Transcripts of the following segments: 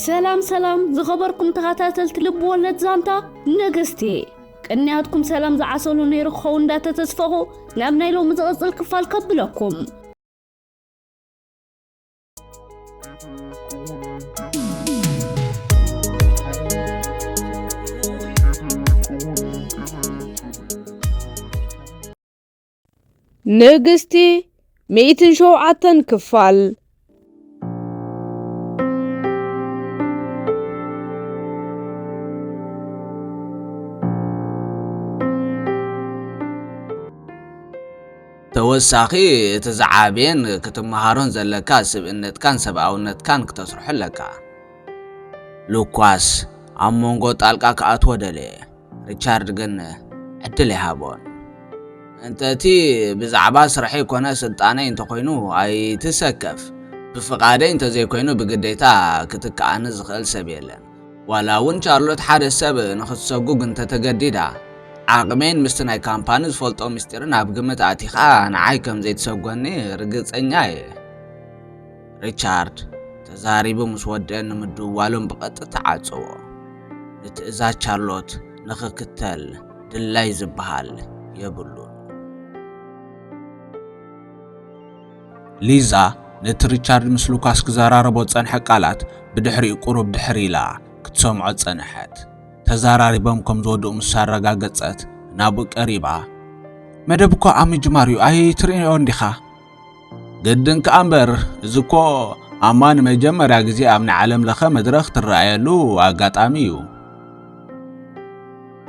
ሰላም ሰላም ዝኸበርኩም ተኸታተልቲ ልብ ወለድ ዛንታ ንግስቲ፣ ቅንያትኩም ሰላም ዝዓሰሉ ነይሩ ክኸውን እንዳተተስፈኹ ናብ ናይ ሎሚ ዝቕጽል ክፋል ከብለኩም። ንግስቲ ሚእትን ሸውዓተን ክፋል። ተወሳኺ እቲ ዝዓበየን ክትመሃሮን ዘለካ ስብእነትካን ሰብኣውነትካን ክተስርሖ ኣለካ። ሉኳስ ኣብ መንጎ ጣልቃ ክኣትዎ ደለየ። ሪቻርድ ግን ዕድል ኣይሃቦን። እንተ እቲ ብዛዕባ ስርሐይ ኮነ ስልጣነይ እንተኾይኑ ኣይትሰከፍ። ብፍቓደይ እንተዘይኮይኑ ብግዴታ ክትከኣኒ ዝኽእል ሰብ የለን። ዋላ እውን ቻርሎት ሓደ ሰብ ንኽትሰጉግ እንተተገዲዳ ዓቕመይን ምስቲ ናይ ካምፓኒ ዝፈልጦ ምስጢርን ኣብ ግምት ኣእቲኻ ንዓይ ከም ዘይትሰጎኒ ርግጸኛ እየ። ሪቻርድ ተዛሪቡ ምስ ወደአ ንምድዋሎም ብቐጥታ ዓጸዎ። ንትእዛዝ ቻርሎት ንኽክተል ድላይ ዝበሃል የብሉን። ሊዛ ነቲ ሪቻርድ ምስ ሉካስ ክዘራረቦ ዝጸንሐ ቃላት ብድሕሪኡ ቁሩብ ድሕር ኢላ ክትሰምዖ ጸንሐት። ተዘራሪቦም ከም ዝወድኡ ምስ ኣረጋገጸት ናብኡ ቀሪባ፣ መደብ እኮ ኣብ ምጅማር እዩ፣ ኣይትርእዮን ዲኻ? ግድን ከኣ እምበር፣ እዚ እኮ ኣማ ንመጀመርያ ግዜ ኣብ ናይ ዓለም ለኸ መድረኽ ትረኣየሉ ኣጋጣሚ እዩ።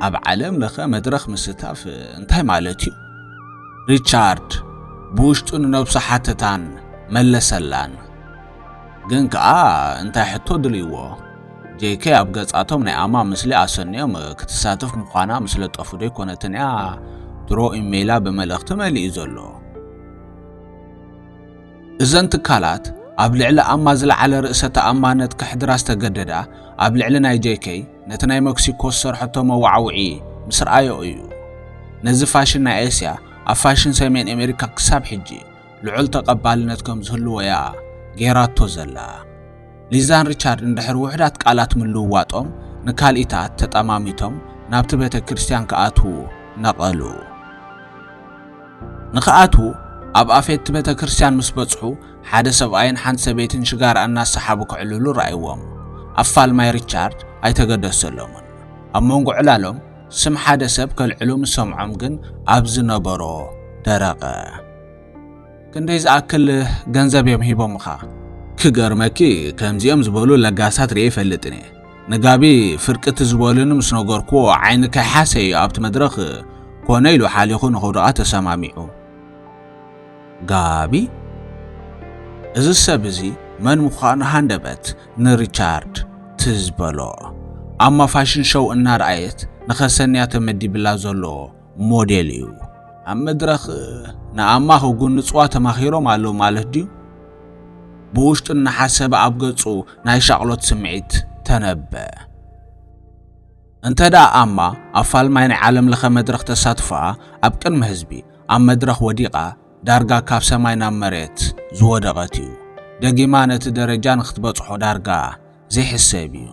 ኣብ ዓለም ለኸ መድረኽ ምስታፍ እንታይ ማለት እዩ? ሪቻርድ ብውሽጡ ንነብሱ ሓተታን መለሰላን። ግን ከኣ እንታይ ሕቶ ድልይዎ? ጄኬ ኣብ ገጻቶም ናይ ኣማ ምስሊ ኣሰንዮም ክትሳተፍ ምዃና ምስ ለጠፉ ዶ ኣይኮነትን እያ ድሮ ኢሜይላ ብመልእኽቲ መሊኡ ዘሎ? እዘን ትካላት ኣብ ልዕሊ ኣማ ዝለዓለ ርእሰ ተኣማነት ከሕድራ ዝተገደዳ ኣብ ልዕሊ ናይ ጄኬይ ነቲ ናይ መክሲኮ ዝሰርሐቶ መዋዕውዒ ምስ ረኣዮ እዩ። ነዚ ፋሽን ናይ ኤስያ ኣብ ፋሽን ሰሜን ኣሜሪካ ክሳብ ሕጂ ልዑል ተቐባልነት ከም ዝህልዎ እያ ገይራቶ ዘላ። ሊዛን ሪቻርድን ድሕሪ ውሑዳት ቃላት ምልውዋጦም ንካልኢታት ተጠማሚቶም ናብቲ ቤተ ክርስቲያን ክኣትዉ ነቐሉ። ንኽኣትዉ ኣብ ኣፍ እቲ ቤተ ክርስቲያን ምስ በጽሑ ሓደ ሰብኣይን ሓንቲ ሰበይትን ሽጋራ እናሰሓቡ ከዕልሉ ረኣይዎም። ኣፋልማይ ሪቻርድ ኣይተገደሰሎምን። ኣብ መንጎ ዕላሎም ስም ሓደ ሰብ ከልዕሉ ምስ ሰምዖም ግን ኣብ ዝነበሮ ደረቐ። ክንደይ ዝኣክል ገንዘብ እዮም ሂቦምኻ? ክገርመኪ ከምዚኦም ዝበሉ ለጋሳት ርእየ ኣይፈልጥን እየ። ንጋቢ ፍርቂ ትዝ በሉኒ ምስ ነገርኩዎ ዓይኒ ከይሓሰ እዩ ኣብቲ መድረኽ ኮነ ኢሉ ሓሊኹ ንኽውድቓ ተሰማሚዑ። ጋቢ? እዚ ሰብ እዚ መን ምዃኑ ሃንደበት ንሪቻርድ ትዝ በሎ። ኣማ ፋሽን ሾው እናረኣየት ንኸሰንያ ተመዲብላ ዘሎ ሞዴል እዩ። ኣብ መድረኽ ንኣማ ክጉንጽዋ ተማኺሮም ኣለዉ ማለት ድዩ? ብውሽጡ እናሓሰበ ኣብ ገጹ ናይ ሻቕሎት ስምዒት ተነበ። እንተ ደኣ ኣማ ኣብ ፋልማይ ናይ ዓለም ለኸ መድረኽ ተሳትፎኣ ኣብ ቅድሚ ህዝቢ ኣብ መድረኽ ወዲቓ ዳርጋ ካብ ሰማይ ናብ መሬት ዝወደቐት እዩ። ደጊማ ነቲ ደረጃ ንኽትበጽሖ ዳርጋ ዘይሕሰብ እዩ።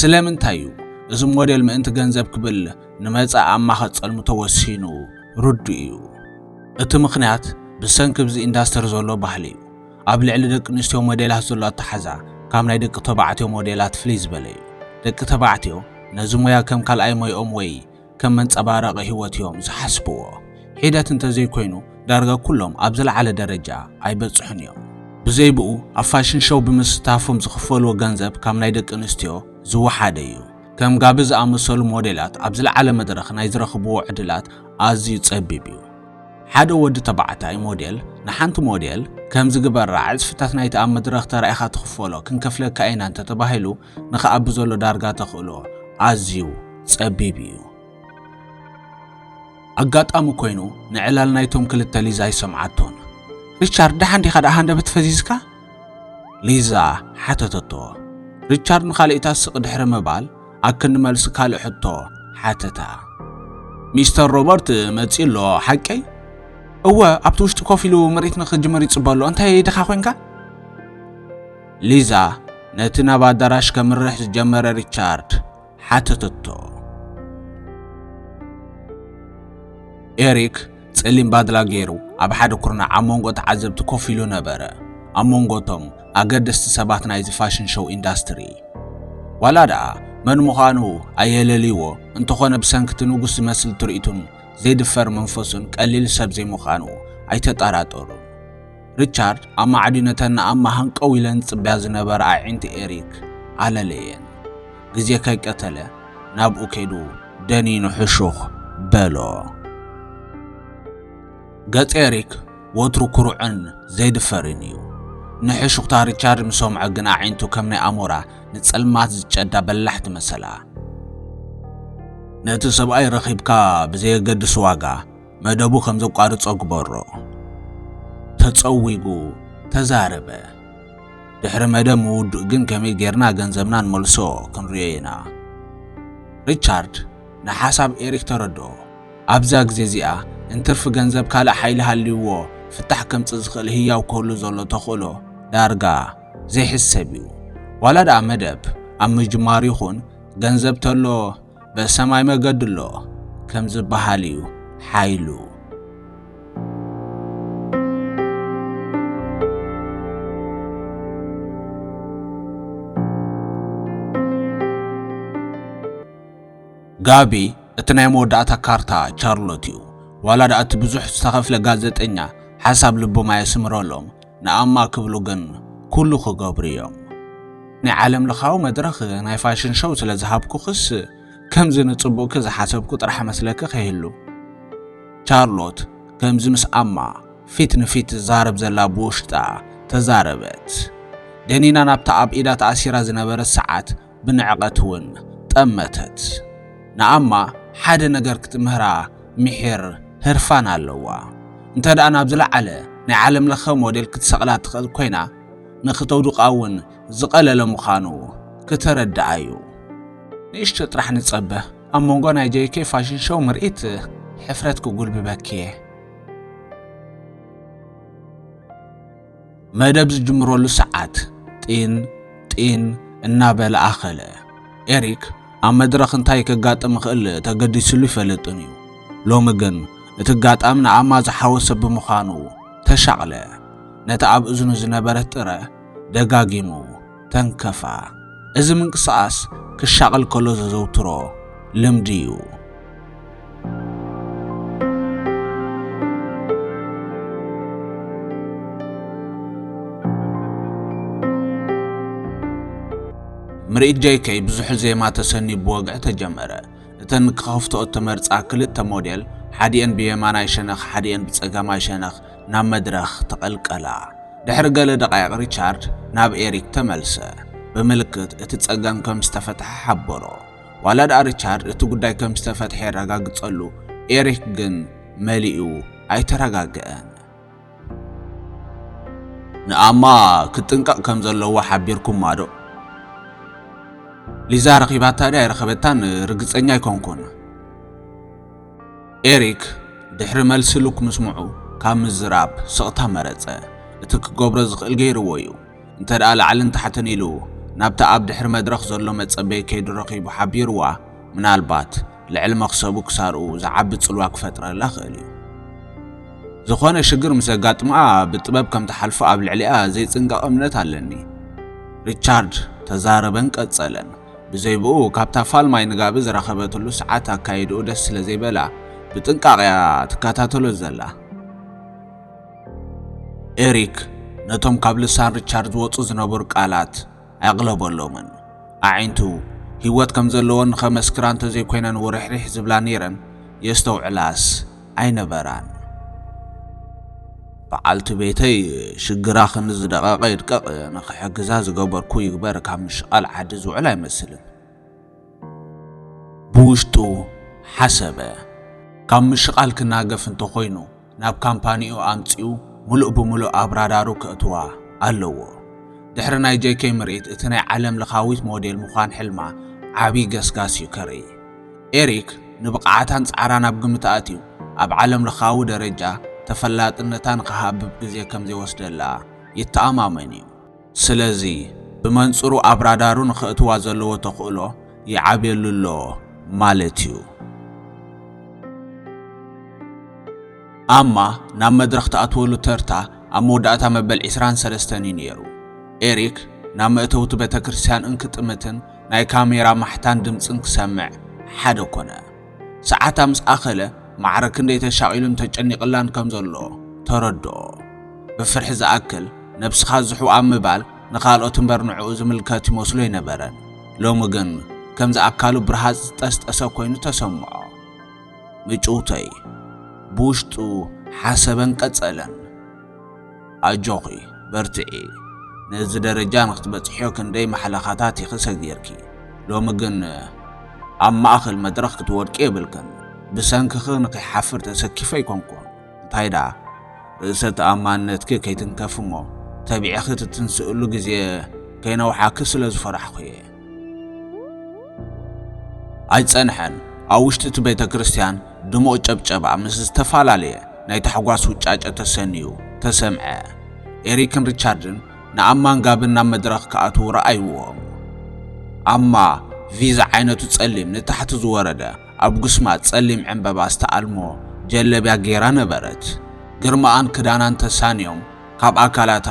ስለምንታይ እዩ እዚ ሞዴል ምእንቲ ገንዘብ ክብል ንመጻኢ ኣማ ከጸልምቶ ወሲኑ ርዱእ እዩ። እቲ ምኽንያት ብሰንኪ ብዚ ኢንዳስትሪ ዘሎ ባህሊ እዩ። ኣብ ልዕሊ ደቂ ኣንስትዮ ሞዴላት ዘሎ ኣተሓዛ ካብ ናይ ደቂ ተባዕትዮ ሞዴላት ፍልይ ዝበለ እዩ። ደቂ ተባዕትዮ ነዚ ሞያ ከም ካልኣይ ሞይኦም ወይ ከም መንጸባረቒ ህይወት እዮም ዝሓስብዎ። ሒደት እንተዘይኮይኑ ዳርጋ ኩሎም ኣብ ዝለዓለ ደረጃ ኣይበጽሑን እዮም። ብዘይ ብኡ ኣብ ፋሽን ሾው ብምስታፎም ዝኽፈልዎ ገንዘብ ካብ ናይ ደቂ ኣንስትዮ ዝወሓደ እዩ። ከም ጋቢ ዝኣመሰሉ ሞዴላት ኣብ ዝለዓለ መድረኽ ናይ ዝረኽብዎ ዕድላት ኣዝዩ ጸቢብ እዩ። ሓደ ወዲ ተባዕታይ ሞዴል ንሓንቲ ሞዴል ከምዚ ግበራ ዕጽፍታት ናይቲ ኣብ መድረኽ ተራኢኻ ትኽፈሎ ክንከፍለካ ኢና እንተተባሂሉ ንኽኣ ብዘሎ ዳርጋ ተኽእሎ ኣዝዩ ጸቢብ እዩ። ኣጋጣሚ ኮይኑ ንዕላል ናይቶም ክልተ ሊዛ ኣይሰምዓቶን። ሪቻርድ ደሓን ዲኻ ደኣ ሃንደበት ፈዚዝካ? ሊዛ ሓተተቶ። ሪቻርድ ንኻልኢታ ስቕ ድሕሪ ምባል ኣክንዲ መልሲ ካልእ ሕቶ ሓተታ። ሚስተር ሮበርት መጺኡ ኣሎ ሓቀይ? እወ ኣብቲ ውሽጢ ኮፍ ኢሉ ምርኢት ንኽጅምር ይጽበ ኣሎ። እንታይ ድኻ ኮንካ? ሊዛ ነቲ ናብ ኣዳራሽ ከምርሕ ዝጀመረ ሪቻርድ ሓተተቶ። ኤሪክ ጸሊም ባድላ ገይሩ ኣብ ሓደ ኩርናዕ ኣብ መንጎ ተዓዘብቲ ኮፍ ኢሉ ነበረ። ኣብ መንጎ እቶም ኣገደስቲ ሰባት ናይዚ ፋሽን ሾው ኢንዳስትሪ። ዋላ ደኣ መን ምዃኑ ኣየለልይዎ፣ እንተኾነ ብሰንኪ እቲ ንጉስ ዝመስል ትርኢቱን ዘይድፈር መንፈሱን ቀሊል ሰብ ዘይምዃኑ ኣይተጠራጠሩን። ሪቻርድ ኣማዕድዩ ነተን ንኣማ ሃንቀው ኢለን ዝጽበያ ዝነበራ ኣዒንቲ ኤሪክ ኣለለየን። ግዜ ከይቀተለ ናብኡ ከይዱ ደኒኑ ሕሹኽ በሎ። ገጽ ኤሪክ ወትሩ ኩሩዕን ዘይድፈርን እዩ። ንሕሹኽታ ሪቻርድ ምስ ሰምዖ ግን ኣዒንቱ ከም ናይ ኣሞራ ንጸልማት ዝጨዳ በላሕቲ መሰላ። ነቲ ሰብኣይ ረኺብካ ብዘየገድስ ዋጋ መደቡ ከም ዘቋርጾ ግበሮ። ተጸዊጉ ተዛረበ። ድሕሪ መደብ ምውዱእ ግን ከመይ ጌርና ገንዘብና ንመልሶ ክንርእዮ ኢና። ሪቻርድ ንሓሳብ ኤሪክ ተረድኦ። ኣብዛ ግዜ እዚኣ እንትርፊ ገንዘብ ካልእ ሓይሊ ሃልይዎ ፍታሕ ከምጽእ ዝኽእል ህያው ክህሉ ዘሎ ተኽእሎ ዳርጋ ዘይሕሰብ እዩ። ዋላ ደኣ መደብ ኣብ ምጅማሩ ይኹን ገንዘብ ተሎ በሰማይ መገዲ ኣሎ ከም ዝበሃል እዩ ሓይሉ። ጋቢ እቲ ናይ መወዳእታ ካርታ ቻርሎት እዩ። ዋላ ደኣ እቲ ብዙሕ ዝተኸፍለ ጋዜጠኛ ሓሳብ ልቦም ኣየስምረሎም፣ ንኣማ ክብሉ ግን ኩሉ ክገብሩ እዮም። ናይ ዓለም ለኻዊ መድረኽ ናይ ፋሽን ሾው ስለ ዝሃብኩኽስ ከምዚ ንጽቡቕኪ ዝሓሰብኩ ጥራሕ መስለኪ ከይህሉ። ቻርሎት ከምዚ ምስ ኣማ ፊት ንፊት ትዛረብ ዘላ ብውሽጣ ተዛረበት። ደኒና ናብታ ኣብ ኢዳ ተኣሲራ ዝነበረት ሰዓት ብንዕቐት እውን ጠመተት። ንኣማ ሓደ ነገር ክትምህራ ምሒር ህርፋን ኣለዋ። እንተ ደኣ ናብ ዝለዓለ ናይ ዓለም ለኸ ሞዴል ክትሰቕላ ትኽእል ኮይና፣ ንኽተውድቓ እውን ዝቐለለ ምዃኑ ክተረድኣ እዩ። ንእሽቶ ጥራሕ ንጸበ፣ ኣብ መንጎ ናይ ጄይኬ ፋሽን ሾው ምርኢት ሕፍረት ክጉልብበኪ እየ። መደብ ዝጅምረሉ ሰዓት ጢን ጢን እናበለ ኣኸለ። ኤሪክ ኣብ መድረኽ እንታይ ከጋጥም ይኽእል ተገዲስሉ ይፈልጥን እዩ። ሎሚ ግን እቲ ኣጋጣሚ ንኣማ ዝሓወሰ ብምዃኑ ተሻቕለ። ነታ ኣብ እዝኑ ዝነበረት ጥረ ደጋጊሙ ተንከፋ። እዚ ምንቅስቓስ ክሻቐል ከሎ ዘዘውትሮ ልምዲ እዩ። ምርኢት ጄይኬይ ብዙሕ ዜማ ተሰንዩ ብወግዒ ተጀመረ። እተን ክኸፍትኦ እተመርጻ ክልተ ሞዴል፣ ሓዲአን ብየማናይ ሸነኽ፣ ሓዲአን ብጸጋማይ ሸነኽ፣ ናብ መድረኽ ተቐልቀላ። ድሕሪ ገለ ደቓይቕ ሪቻርድ ናብ ኤሪክ ተመልሰ። ብምልክት እቲ ጸገም ከም ዝተፈትሐ ሓበሮ። ዋላ ደኣ ሪቻርድ እቲ ጉዳይ ከም ዝተፈትሐ የረጋግጸሉ፣ ኤሪክ ግን መሊኡ ኣይተረጋግአን። ንኣማ ክትጥንቀቕ ከም ዘለዎ ሓቢርኩማ ዶ? ሊዛ ረኺባታ ድያ ኣይረኸበታን ርግጸኛ ኣይኮንኩን። ኤሪክ ድሕሪ መልሲ ሉክ ምስምዑ ካብ ምዝራብ ስቕታ መረጸ። እቲ ክገብሮ ዝኽእል ገይርዎ እዩ። እንተ ደኣ ላዕልን ታሕትን ኢሉ ናብቲ ኣብ ድሕሪ መድረኽ ዘሎ መጸበዪ ከይዱ ረኺቡ ሓቢርዋ፣ ምናልባት ልዕሊ መኽሰቡ ክሳርኡ ዝዓቢ ጽልዋ ክፈጥረላ ክእል እዩ። ዝኾነ ሽግር ምስ ዘጋጥማ ብጥበብ ከም ትሓልፎ ኣብ ልዕሊኣ ዘይጽንቀቕ እምነት ኣለኒ። ሪቻርድ ተዛረበን ቀጸለን። ብዘይ ብኡ ካብታ ፋልማይ ንጋቢ ዝረኸበትሉ ሰዓት ኣካይድኡ ደስ ስለ ዘይበላ ብጥንቃቕ እያ ትከታተሎ ዘላ። ኤሪክ ነቶም ካብ ልሳን ሪቻርድ ዝወጹ ዝነበሩ ቃላት ኣየቕለበሎምን። ኣዒንቱ ህይወት ከም ዘለወን ንኸመስክራ እንተዘይኮይነን ውርሕሪሕ ዝብላ ነይረን የስተውዕላስ ኣይነበራን። በዓልቲ ቤተይ ሽግራ ክንዲ ዝደቐቐ ይድቀቕ ንኽሕግዛ ዝገበርኩ ይግበር ካብ ምሽቓል ዓዲ ዝውዕል ኣይመስልን። ብውሽጡ ሓሰበ። ካብ ምሽቓል ክናገፍ እንተኾይኑ ናብ ካምፓኒኡ ኣምጺኡ ምሉእ ብምሉእ ኣብ ራዳሩ ከእትዋ ኣለዎ። ድሕሪ ናይ ጄይኬይ ምርኢት እቲ ናይ ዓለም ለኻዊት ሞዴል ምዃን ሕልማ ዓቢ ገስጋስ እዩ ከርኢ። ኤሪክ ንብቕዓታን ጻዕራን ኣብ ግምት ኣእትዩ ኣብ ዓለም ለኻዊ ደረጃ ተፈላጥነታ ንኽሃብብ ግዜ ከም ዘይወስደላ ይተኣማመን እዩ። ስለዚ ብመንጽሩ ኣብ ራዳሩ ንኽእትዋ ዘለዎ ተኽእሎ ይዓብየሉ ኣሎ ማለት እዩ። ኣማ ናብ መድረኽ ትኣትወሉ ተርታ ኣብ መወዳእታ መበል ዕስራን ሰለስተን እዩ ነይሩ። ኤሪክ ናብ መእተውቲ ቤተ ክርስቲያን እንክጥምትን ናይ ካሜራ ማሕታን ድምፅን ክሰምዕ ሓደ ኮነ። ሰዓታ ምስ ኣኸለ ማዕረ ክንደይ ተሻቒሉን ተጨኒቕላን ከም ዘሎ ተረድኦ። ብፍርሒ ዝኣክል ነብስኻ ዝሑ ኣብ ምባል ንኻልኦት እምበር ንዕኡ ዝምልከት ይመስሎ ኣይነበረን። ሎሚ ግን ከምዚ ኣካሉ ብርሃጽ ዝጠስጠሰ ኮይኑ ተሰምዖ። ምጭውተይ ብውሽጡ ሓሰበን ቀጸለን። ኣጆኺ በርትዒ፣ ነዚ ደረጃ ንክትበጽሕዮ ክንደይ ማሕለኻታት ኢኺ ሰጊርኪ። ሎሚ ግን ኣብ ማእኸል መድረኽ ክትወድቂ የብልክን። ብሰንክኺ ንኸይሓፍር ተሰኪፈ ኣይኮንኩን። እንታይ ደኣ ርእሰ ተኣማንነትኪ ከይትንከፍ እሞ ተቢዕኺ ትትንስእሉ ግዜ ከይነውሓኪ ስለ ዝፈራሕኩ እየ። ኣይጸንሐን። ኣብ ውሽጢ እቲ ቤተ ክርስቲያን ድሙቕ ጨብጨባ ምስ ዝተፈላለየ ናይ ታሕጓስ ውጫጨ ተሰንዩ ተሰምዐ። ኤሪክን ሪቻርድን ንኣማን ጋብን ናብ መድረኽ ክኣትዉ ረኣይዎም። ኣማ ቪ ዝዓይነቱ ጸሊም ንታሕቲ ዝወረደ ኣብ ጉስማ ጸሊም ዕምበባ ዝተኣልሞ ጀለብያ ገይራ ነበረት። ግርማኣን ክዳናን ተሳንዮም ካብ ኣካላታ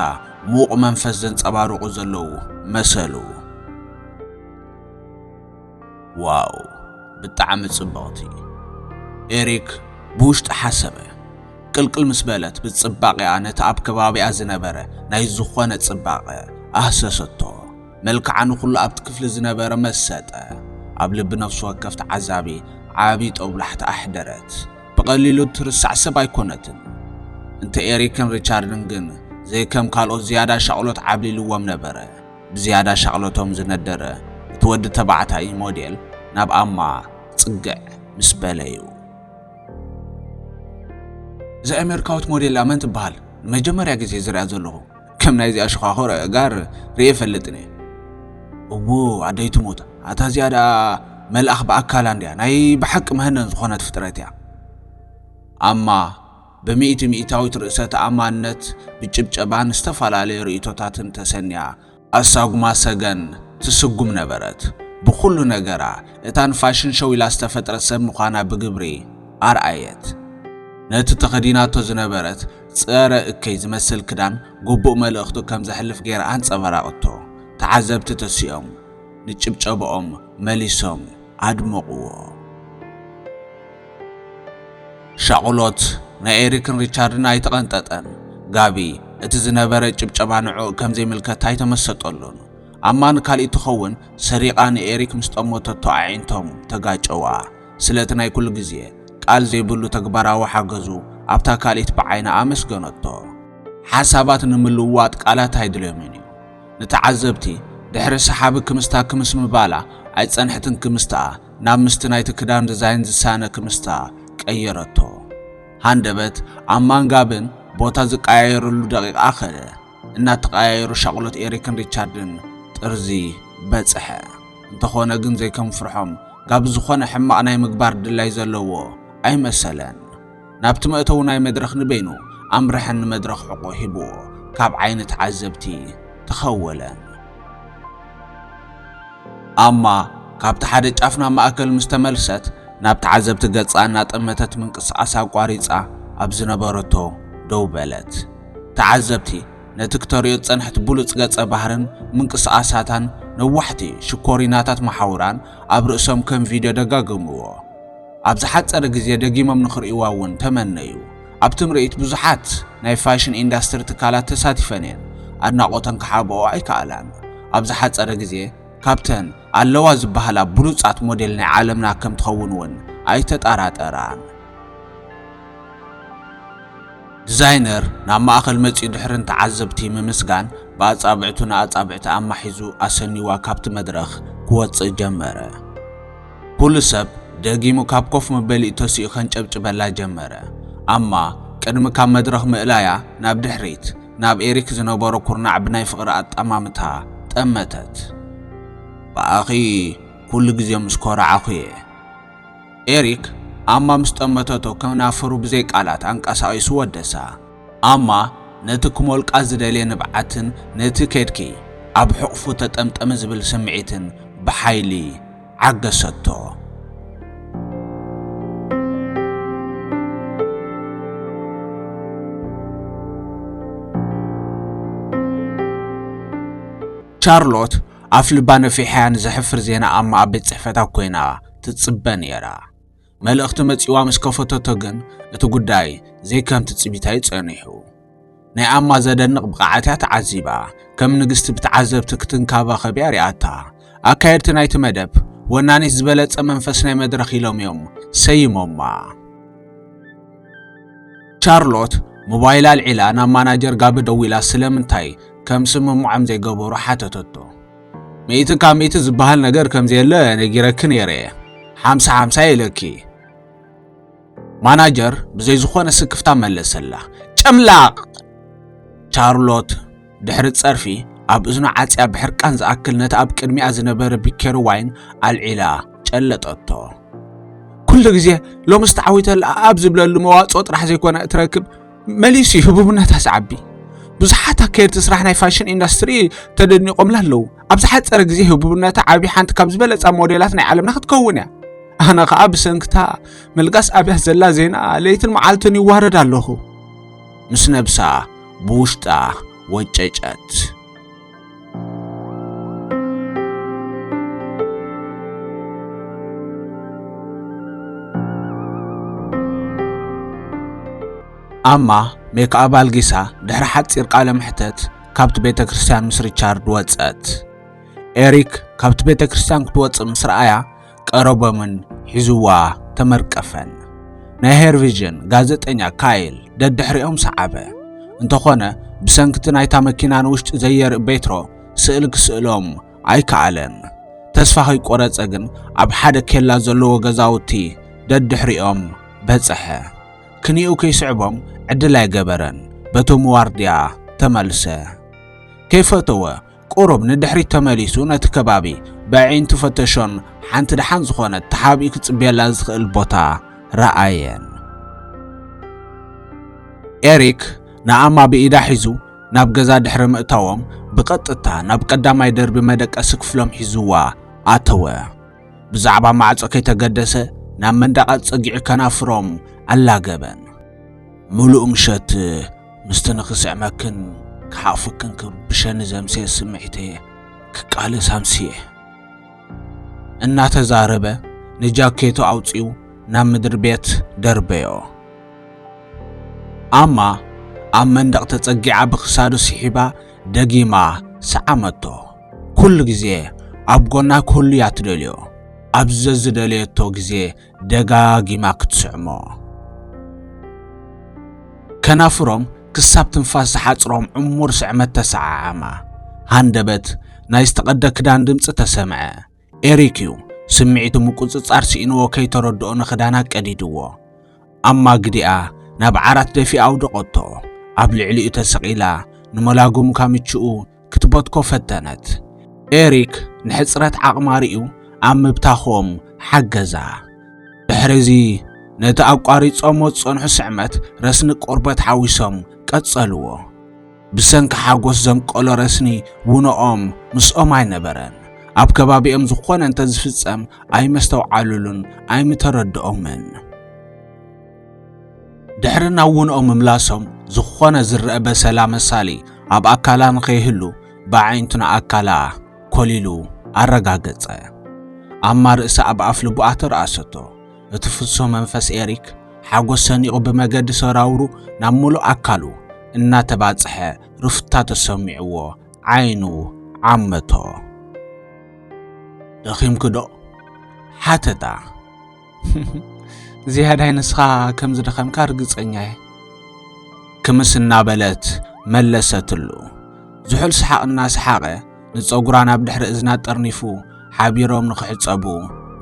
ምዉቕ መንፈስ ዘንጸባርቑ ዘለዉ መሰሉ። ዋው ብጣዕሚ ጽብቕቲ፣ ኤሪክ ብውሽጢ ሓሰበ። ቅልቅል ምስ በለት ብጽባቐኣ ነቲ ኣብ ከባቢኣ ዝነበረ ናይ ዝኾነ ጽባቐ ኣህሰሰቶ። መልክዓ ንኹሉ ኣብቲ ክፍሊ ዝነበረ መሰጠ። ኣብ ልቢ ነፍሲ ወከፍ ተዓዛቢ ዓቢ ጦብላሕታ ኣሕደረት። ብቐሊሉ እትርሳዕ ሰብ ኣይኮነትን። እንተ ኤሪክን ሪቻርድን ግን ዘይከም ካልኦት ዝያዳ ሻቕሎት ዓብሊልዎም ነበረ። ብዝያዳ ሻቕሎቶም ዝነደረ እቲ ወዲ ተባዕታይ ሞዴል ናብ ኣማ ጽግዕ ምስ በለዩ። እዛ ኣሜሪካዊት ሞዴል መን ትበሃል? ንመጀመርያ ግዜ ዝሪኣ ዘለኹ። ከም ናይዚኣ ሸዃኾር ጋር ርእየ ፈልጥን እየ። እዎ ኣደይ ትሙት፣ ኣታ እዚኣ ደኣ መልኣኽ ብኣካላ እንድያ፣ ናይ ብሓቂ መህነን ዝኾነት ፍጥረት እያ። ኣማ ብሚእቲ ሚእታዊት ርእሰ ተኣማንነት ብጭብጨባን ዝተፈላለዩ ርእይቶታትን ተሰንያ ኣሳጉማ ሰገን ትስጉም ነበረት። ብኹሉ ነገራ እታ ንፋሽን ሾው ኢላ ዝተፈጥረት ሰብ ምዃና ብግብሪ ኣርኣየት። ነቲ ተኸዲናቶ ዝነበረት ጸረ እከይ ዝመስል ክዳን ግቡእ መልእኽቱ ከም ዘሕልፍ ገይራ ኣንጸባራቐቶ። ተዓዘብቲ ተሲኦም ንጭብጨባኦም መሊሶም ኣድመቕዎ። ሻቕሎት ናይ ኤሪክን ሪቻርድን ኣይተቐንጠጠን። ጋቢ እቲ ዝነበረ ጭብጨባ ንዕኡ ከም ዘይምልከት ኣይተመሰጠሉን። ኣማ ንካልኢት ትኸውን ሰሪቓ ንኤሪክ ምስ ጠመተቶ ኣዒንቶም ተጋጨዋ። ስለቲ ናይ ኩሉ ግዜ ቃል ዘይብሉ ተግባራዊ ሓገዙ ኣብታ ካልኢት ብዓይና ኣመስገነቶ። ሓሳባት ንምልውዋጥ ቃላት ኣይድልዮምን እዩ። ንተዓዘብቲ ድሕሪ ሰሓቢ ክምስታ ክምስ ምባላ ኣይጸንሐትን። ክምስታኣ ናብ ምስቲ ናይቲ ክዳን ዲዛይን ዝሳነ ክምስታ ቀየረቶ። ሃንደበት ኣማን ጋብን ቦታ ዝቀያየሩሉ ደቂቕ ኣኸለ። እናተቐያየሩ ሻቕሎት ኤሪክን ሪቻርድን ጥርዚ በጽሐ። እንተኾነ ግን ዘይከም ፍርሖም ጋብ ዝኾነ ሕማቕ ናይ ምግባር ድላይ ዘለዎ ኣይመሰለን። ናብቲ መእተዊ ናይ መድረኽ ንበይኑ ኣምርሐን ንመድረኽ ሕቖ ሂብዎ ካብ ዓይኒ ተዓዘብቲ ተኸወለን። ኣማ ካብቲ ሓደ ጫፍ ናብ ማእከል ምስ ተመልሰት ናብ ተዓዘብቲ ገጻ እናጠመተት ምንቅስቓስ ኣቋሪጻ ኣብ ዝነበረቶ ደው በለት። ተዓዘብቲ ነቲ ክተርእዮ ዝጸንሐት ብሉጽ ገጸ ባህርን ምንቅስቓሳታን ነዋሕቲ ሽኮሪናታት መሓውራን ኣብ ርእሶም ከም ቪድዮ ደጋገምዎ። ኣብ ዝሓጸረ ግዜ ደጊሞም ንኽርእይዋ እውን ተመነዩ። ኣብቲ ምርኢት ብዙሓት ናይ ፋሽን ኢንዳስትሪ ትካላት ተሳቲፈን እየን። ኣድናቖተን ክሓብኦ ኣይከኣላን። ኣብ ዝሓጸረ ግዜ ካብተን ኣለዋ ዝበሃላ ብሉጻት ሞዴል ናይ ዓለምና ከም ትኸውን እውን ኣይተጠራጠራን። ዲዛይነር ናብ ማእከል መጺኡ ድሕሪ ንተዓዘብቲ ምምስጋን ብኣጻብዕቱ ንኣጻብዕቲ ኣማሒዙ ኣሰንይዋ ካብቲ መድረኽ ክወጽእ ጀመረ። ኩሉ ሰብ ደጊሙ ካብ ኮፍ መበሊኡ ተሲኡ ከንጨብጭበላ ጀመረ። ኣማ ቅድሚ ካብ መድረኽ ምእላያ ናብ ድሕሪት ናብ ኤሪክ ዝነበሮ ኩርናዕ ብናይ ፍቕሪ ኣጠማምታ ጠመተት። ብኣኺ ኩሉ ግዜ ምስ ኮራዓኹ እየ። ኤሪክ ኣማ ምስ ጠመተቶ ከናፍሩ ብዘይ ቃላት ኣንቀሳቒሱ ወደሳ። ኣማ ነቲ ክሞልቃ ዝደልየ ንብዓትን ነቲ ከድኪ ኣብ ሕቑፉ ተጠምጠመ ዝብል ስምዒትን ብሓይሊ ዓገሰቶ። ቻርሎት ኣፍልባ ነፊሓ ንዘሕፍር ዜና ኣማ ኣብ ቤት ጽሕፈታ ኮይና ትጽበ ነይራ። መልእኽቲ መጺዋ ምስ ከፈተቶ ግን እቲ ጉዳይ ዘይከም ትጽቢታ እዩ ጸኒሑ። ናይ ኣማ ዘደንቕ ብቕዓት እያ ተዓዚባ። ከም ንግስቲ ብተዓዘብቲ ክትንከባኸብ እያ ሪኣታ። ኣካየድቲ ናይቲ መደብ ወናኒት ዝበለጸ መንፈስ ናይ መድረኽ ኢሎም እዮም ሰይሞማ። ቻርሎት ሞባይላ ኣልዒላ ናብ ማናጀር ጋቢ ደዊላ ስለምንታይ ከም ስምምዖም ዘይገበሩ ሓተተቶ። ሚእቲ ካብ ሚእቲ ዝበሃል ነገር ከም ዘየለ ነጊረኪ ነይረ እየ። ሓምሳ ሓምሳ ኢለኪ። ማናጀር ብዘይ ዝኾነ ስክፍታ መለሰላ። ጨምላቕ! ቻርሎት ድሕሪ ጸርፊ ኣብ እዝኑ ዓጽያ ብሕርቃን ዝኣክል ነቲ ኣብ ቅድሚኣ ዝነበረ ቢኬሪ ዋይን ኣልዒላ ጨለጠቶ። ኩሉ ግዜ ሎምስ ተዓዊተላ ኣብ ዝብለሉ መዋጽኦ ጥራሕ ዘይኮነ እትረክብ፣ መሊሱ እዩ ህቡብነታ ዝዓቢ። ብዙሓት ኣካየድቲ ስራሕ ናይ ፋሽን ኢንዳስትሪ ተደኒቖምላ ኣለዉ። ኣብ ዝሓጸረ ግዜ ህቡብነታ ዓቢ ሓንቲ ካብ ዝበለጻ ሞዴላት ናይ ዓለምና ክትከውን እያ። ኣነ ኸኣ ብሰንክታ መልጋስ ኣብያ ዘላ ዜና ለይትን መዓልትን ይዋረድ ኣለኹ። ምስ ነብሳ ብውሽጣ ወጨጨት። ኣማ ሜክኣፕ ኣልጊሳ ድሕሪ ሓጺር ቃለ መሕተት ካብቲ ቤተ ክርስቲያን ምስ ሪቻርድ ወጸት። ኤሪክ ካብቲ ቤተ ክርስቲያን ክትወጽእ ምስ ረኣያ ቀረቦምን ሒዝዋ ተመርቀፈን። ናይ ሄር ቪዥን ጋዜጠኛ ካይል ደድሕሪኦም ሰዓበ። እንተኾነ ብሰንክቲ ናይታ መኪና ንውሽጢ ዘየርኢ ቤትሮ ስእል ክስእሎም ኣይከኣለን። ተስፋ ከይቆረጸ ግን ኣብ ሓደ ኬላ ዘለዎ ገዛውቲ ደድሕሪኦም በጸሐ። ክንኡ ከይስዕቦም ዕድል ኣይገበረን። በቶም ዋርድያ ተመልሰ። ከይፈተወ ቁሩብ ንድሕሪት ተመሊሱ ነቲ ከባቢ ብኣዒንቱ ፈተሾን ሓንቲ ደሓን ዝኾነት ተሓቢኡ ክጽበየላ ዝኽእል ቦታ ረኣየን። ኤሪክ ንኣማ ብኢዳ ሒዙ ናብ ገዛ ድሕሪ ምእታዎም ብቐጥታ ናብ ቀዳማይ ደርቢ መደቀሲ ክፍሎም ሒዝዋ ኣተወ። ብዛዕባ ማዕጾ ከይተገደሰ ናብ መንደቓ ጸጊዑ ከናፍሮም ኣላገበን። ምሉእ ምሸት ምስቲ ንኽስዕመክን ክሓቑፍክን ክርብሸኒ ዘምስየ ስምዒተየ ክቃለስ ኣምስየ። እናተዛረበ ንጃኬቱ ኣውጺኡ ናብ ምድሪ ቤት ደርበዮ። ኣማ ኣብ መንደቕ ተጸጊዓ ብኽሳዱ ስሒባ ደጊማ ሰዓመቶ። ኩሉ ግዜ ኣብ ጎና ክህሉ እያ ትደልዮ። ኣብ ዘዝደለየቶ ግዜ ደጋጊማ ክትስዕሞ። ከናፍሮም ክሳብ ትንፋስ ዝሓጽሮም ዕሙር ስዕመት ተሰዓዓማ። ሃንደበት ናይ ዝተቐደ ክዳን ድምጺ ተሰምዐ። ኤሪክ እዩ። ስምዒቱ ምቁጽጻር ስኢንዎ ከይተረድኦ ንኽዳና ቀዲድዎ። ኣማ ግዲኣ ናብ ዓራት ደፊኣ ኣውደቐቶ። ኣብ ልዕሊኡ ተሰቒላ ንመላጉም ካምችኡ ክትበትኮ ፈተነት። ኤሪክ ንሕጽረት ዓቕማ ርእዩ ኣብ ምብታኾም ሓገዛ። ድሕሪዚ ነቲ ኣቋሪጾሞ ዝጸንሑ ስዕመት ረስኒ ቆርበት ሓዊሶም ቀጸልዎ። ብሰንኪ ሓጎስ ዘንቀሎ ረስኒ ውነኦም ምስኦም ኣይነበረን። ኣብ ከባቢኦም ዝኾነ እንተ ዝፍጸም ኣይመስተውዓሉሉን ኣይምተረድኦምን። ድሕሪ ናብ ውንኦም ምምላሶም ዝኾነ ዝረአ በሰላ መሳሊ ኣብ ኣካላ ንኸይህሉ ብኣዒንቱ ንኣካላ ኮሊሉ ኣረጋገጸ። ኣማ ርእሳ ኣብ ኣፍልቡኣ ተረኣሰቶ። እቲ ፍሱህ መንፈስ ኤሪክ ሓጎስ ሰኒቑ ብመገዲ ሰራውሩ ናብ ምሉእ ኣካሉ እናተባጽሐ ርፍታ ተሰሚዕዎ ዓይኑ ዓመቶ። ደኺምኪ ዶ? ሓተታ። ዝያዳይ ንስኻ ከም ዝደኸምካ ርግጸኛ እየ። ክምስ እናበለት መለሰትሉ። ዝሑል ሰሓቕ እናሰሓቐ ንጸጉራ ናብ ድሕሪ እዝና ጠርኒፉ ሓቢሮም ንኽሕጸቡ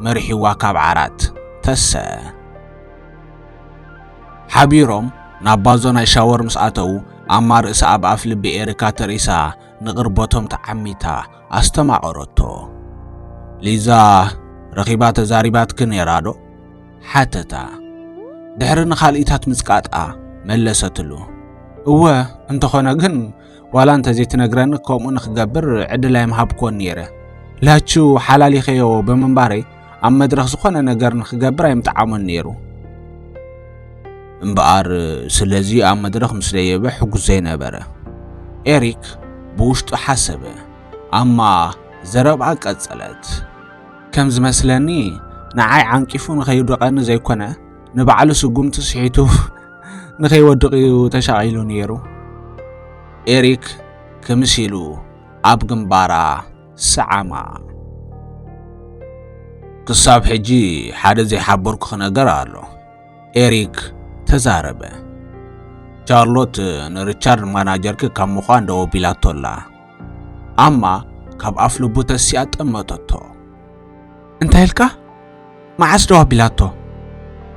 መሪሕዋ ካብ ዓራት ተሰ። ሓቢሮም ናብ ባዞ ናይ ሻወር ምስ ኣተዉ ኣማ ርእሳ ኣብ ኣፍ ልቢ ኤሪካ ተርእሳ ንቕርበቶም ተዓሚታ ኣስተማቐረቶ። ሊዛ ረኺባ ተዛሪባትኪ ነይራ ዶ? ሓተታ። ድሕሪ ንኻልኢታት ምጽቃጣ መለሰትሉ። እወ፣ እንተኾነ ግን ዋላ እንተዘይትነግረኒ ከምኡ ንኽገብር ዕድል ኣይምሃብክዎን ነይረ። ላችሁ ሓላሊኸዮ ብምንባረይ ኣብ መድረኽ ዝኾነ ነገር ንኽገብር ኣይምጠዓሞን ነይሩ። እምበኣር ስለዚ ኣብ መድረኽ ምስ ደየበ ሕጉስ ዘይነበረ። ኤሪክ ብውሽጡ ሓሰበ። ኣማ ዘረብኣ ቀጸለት። ከም ዝመስለኒ ንዓይ ዓንቂፉ ንኸይውድቐኒ ዘይኮነ ንባዕሉ ስጉምቲ ስሒቱ ንኸይወድቕ እዩ ተሻቒሉ ነይሩ። ኤሪክ ክምስ ኢሉ ኣብ ግንባራ ሰዓማ። ክሳብ ሕጂ ሓደ ዘይሓበርኩኺ ነገር ኣሎ፣ ኤሪክ ተዛረበ። ቻርሎት ንሪቻርድ ማናጀርኪ ካብ ምዃን ደው ኣቢላቶ ኣላ። ኣማ ካብ ኣፍ ልቡ ተሲኣ ጠመተቶ። እንታይ ኢልካ? መዓስ ደው ኣቢላቶ?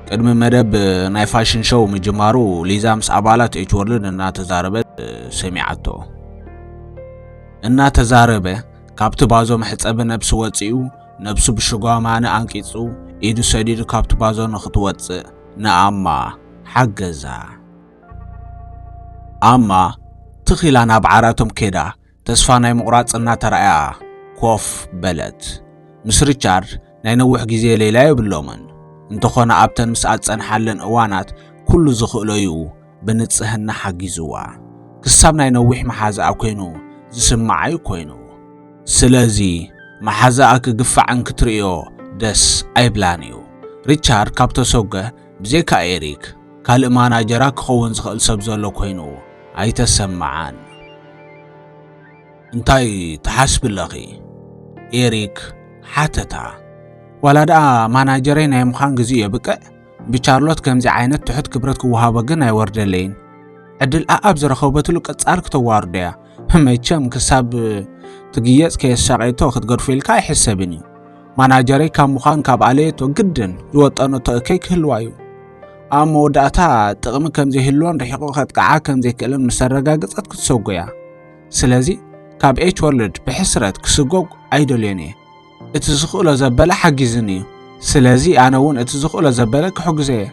ቅድሚ መደብ ናይ ፋሽን ሾው ምጅማሩ ሊዛ ምስ ኣባላት ኤች ወርልድ እናተዛረበት ሰሚዓቶ። እናተዛረበ ካብቲ ባዞ መሕጸቢ ነብሲ ወጺኡ፣ ነብሱ ብሽጓማኒ ኣንቂጹ፣ ኢዱ ሰዲዱ ካብቲ ባዞ ንኽትወጽእ ንኣማ ሓገዛ። ኣማ ትኽ ኢላ ናብ ዓራቶም ኬዳ ተስፋ ናይ ምቑራጽ እናተራእያ ኮፍ በለት። ምስ ሪቻርድ ናይ ነዊሕ ግዜ ሌላ የብሎምን። እንተኾነ ኣብተን ምስ ኣጸንሓለን እዋናት ኩሉ ዝኽእሎ'ዩ ብንጽህና ሓጊዝዋ። ክሳብ ናይ ነዊሕ መሓዛኣ ኮይኑ ዝስምዓ'ዩ ኮይኑ። ስለዚ መሓዛኣ ክግፋዕን ክትርእዮ ደስ ኣይብላን'ዩ። ሪቻርድ ካብ ተሰጎ ብዘይካ ኤሪክ ካልእ ማናጀራ ክኸውን ዝኽእል ሰብ ዘሎ ኮይኑ ኣይተሰምዓን። እንታይ ትሓስቢ ኣለኺ? ኤሪክ ሓተታ። ዋላ ደኣ ማናጀረይ ናይ ምዃን ግዜኡ የብቅዕ፣ ብቻርሎት ከምዚ ዓይነት ትሑት ክብረት ክወሃቦ ግን ኣይወርደለይን። ዕድል ኣኣብ ዝረኸበትሉ ቀጻሊ ክተዋርዶ እያ። መቸም ክሳብ ትግየጽ ከየሳቐየቶ ክትገድፎ ኢልካ ኣይሕሰብን እዩ። ማናጀረይ ካብ ምዃን ካብ ኣለየቶ ግድን ዝወጠነቶ እከይ ክህልዋ እዩ። ኣብ መወዳእታ ጥቕሚ ከም ዘይህልዎን ርሒቑ ከጥቅዓ ከም ዘይክእልን ምስ ኣረጋገጸት ክትሰጎ እያ። ስለዚ ካብ ኤች ወርልድ ብሕስረት ክስጎግ ኣይደልዮን እየ። እቲ ዝኽእሎ ዘበለ ሓጊዝኒ እዩ። ስለዚ ኣነ እውን እቲ ዝኽእሎ ዘበለ ክሕግዞ እየ።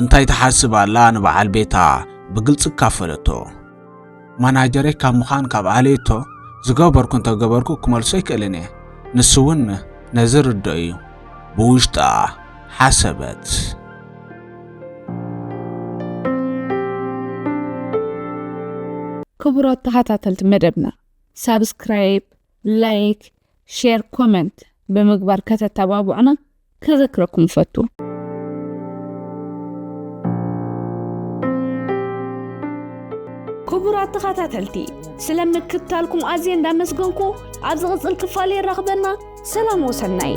እንታይ ትሓስብ ኣላ ንበዓል ቤታ ብግልጺ ኣካፈለቶ። ማናጀረይ ካብ ምዃን ካብ ኣለየቶ ዝገበርኩ እንተገበርኩ ክመልሶ ኣይክእልን እየ። ንሱ እውን ነዚ ርድኦ እዩ። ብውሽጣ ሓሰበት። ክቡራት ተኸታተልቲ መደብና ሳብስክራይብ፣ ላይክ፣ ሼር፣ ኮመንት ብምግባር ከተተባብዑና ከዘክረኩም እፈቱ። ክቡራት ተኸታተልቲ፣ ስለ ምክትታልኩም ኣዝየ እንዳመስገንኩ ኣብ ዝቕጽል ክፋል የራኽበና። ሰላም ወሰናይ።